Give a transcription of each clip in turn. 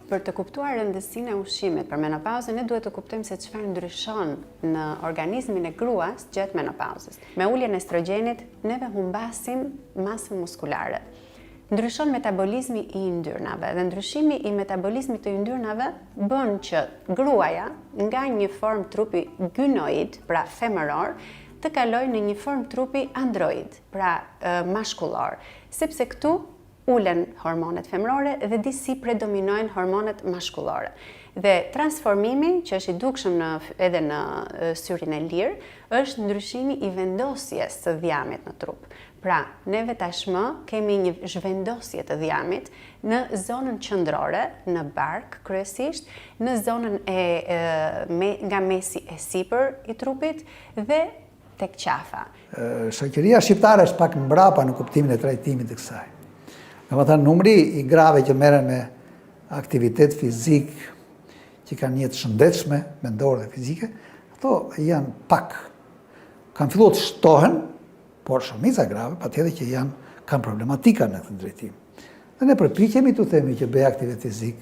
Për të kuptuar rëndësinë e ushqimit për menopauzën, ne duhet të kuptojmë se çfarë ndryshon në organizmin e gruas gjatë menopauzës. Me uljen e estrogjenit, neve humbasim masën muskulare. Ndryshon metabolizmi i yndyrnave dhe ndryshimi i metabolizmit të yndyrnave bën që gruaja nga një formë trupi gynoid, pra femëror, të kalojë në një formë trupi android, pra mashkullor, sepse këtu ulen hormonet femërore dhe disi predominojnë hormonet mashkullore. Dhe transformimi, që është i dukshëm në, edhe në syrin e lirë, është ndryshimi i vendosjes së dhjamit në trup. Pra, neve tashmë kemi një zhvendosje të dhjamit në zonën qendrore, në bark kryesisht, në zonën e, me, nga mesi e sipër i trupit dhe tek qafa. Shoqëria shqiptare është pak mbrapa në kuptimin e trajtimit të kësaj. Domethënë, numri i grave që merren me aktivitet fizik, që kanë jetë shëndetshme, mendore dhe fizike, ato janë pak. Kanë filluar të shtohen, por shumica e grave patjetër që janë kanë problematika në këtë drejtim. Dhe ne përpiqemi t'u themi që bëj aktivitet fizik,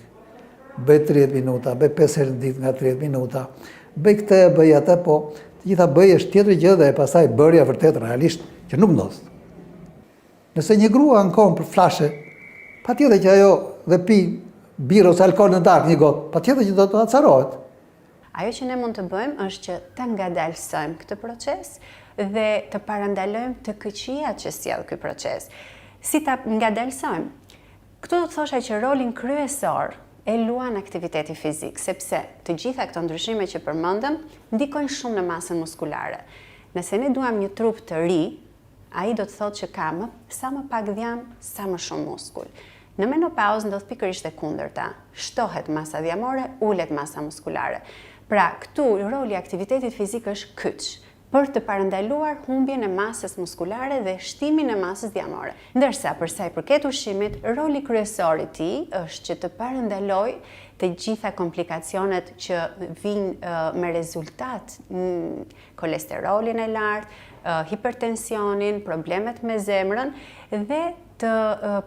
bëj 30 minuta, bëj 5 herë në ditë nga 30 minuta, bëj këtë, bëj atë, po të gjitha bëj është tjetër gjë dhe pastaj bërja vërtet realisht që nuk ndodh. Nëse një grua ankohet për flashe, patjetër që ajo dhe pi birrë ose alkool në darkë një gotë, patjetër që do të acarohet. Ajo që ne mund të bëjmë është që të ngadalësojmë këtë proces dhe të parandalojmë të këqijat që sjell ky proces. Si ta ngadalësojmë? Këtu do të thosha që rolin kryesor e luan aktiviteti fizik, sepse të gjitha këto ndryshime që përmendëm ndikojnë shumë në masën muskulare. Nëse ne duam një trup të ri, Ai do të thotë që ka më sa më pak dhjam, sa më shumë muskul. Në menopauzë ndodh pikërisht e kundërta, shtohet masa dhjamore, ulet masa muskulare. Pra, këtu roli i aktivitetit fizik është kyç për të parandaluar humbjen e masës muskulare dhe shtimin e masës dhjamore. Ndërsa, për sa i përket ushqimit, roli kryesor i tij është që të parandalojë të gjitha komplikacionet që vijnë me rezultat kolesterolin e lartë, hipertensionin, problemet me zemrën dhe të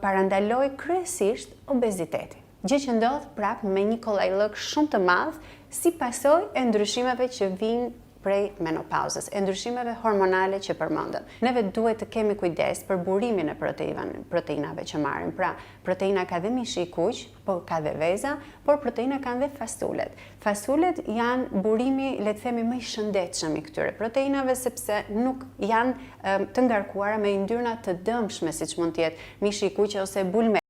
parandalojë kryesisht obezitetin. Gjë që ndodh prapë me një kollajllëk shumë të madh si pasojë e ndryshimeve që vijnë prej menopauzës, e ndryshimeve hormonale që përmendëm. Neve duhet të kemi kujdes për burimin e proteinave që marrim. Pra, proteina ka dhe mishi i kuq, po ka dhe veza, por proteina kanë dhe fasulet. Fasulet janë burimi, le të themi, më i shëndetshëm i këtyre proteinave sepse nuk janë të ngarkuara me yndyrna të dëmshme siç mund të jetë mishi i kuq ose bulmeti.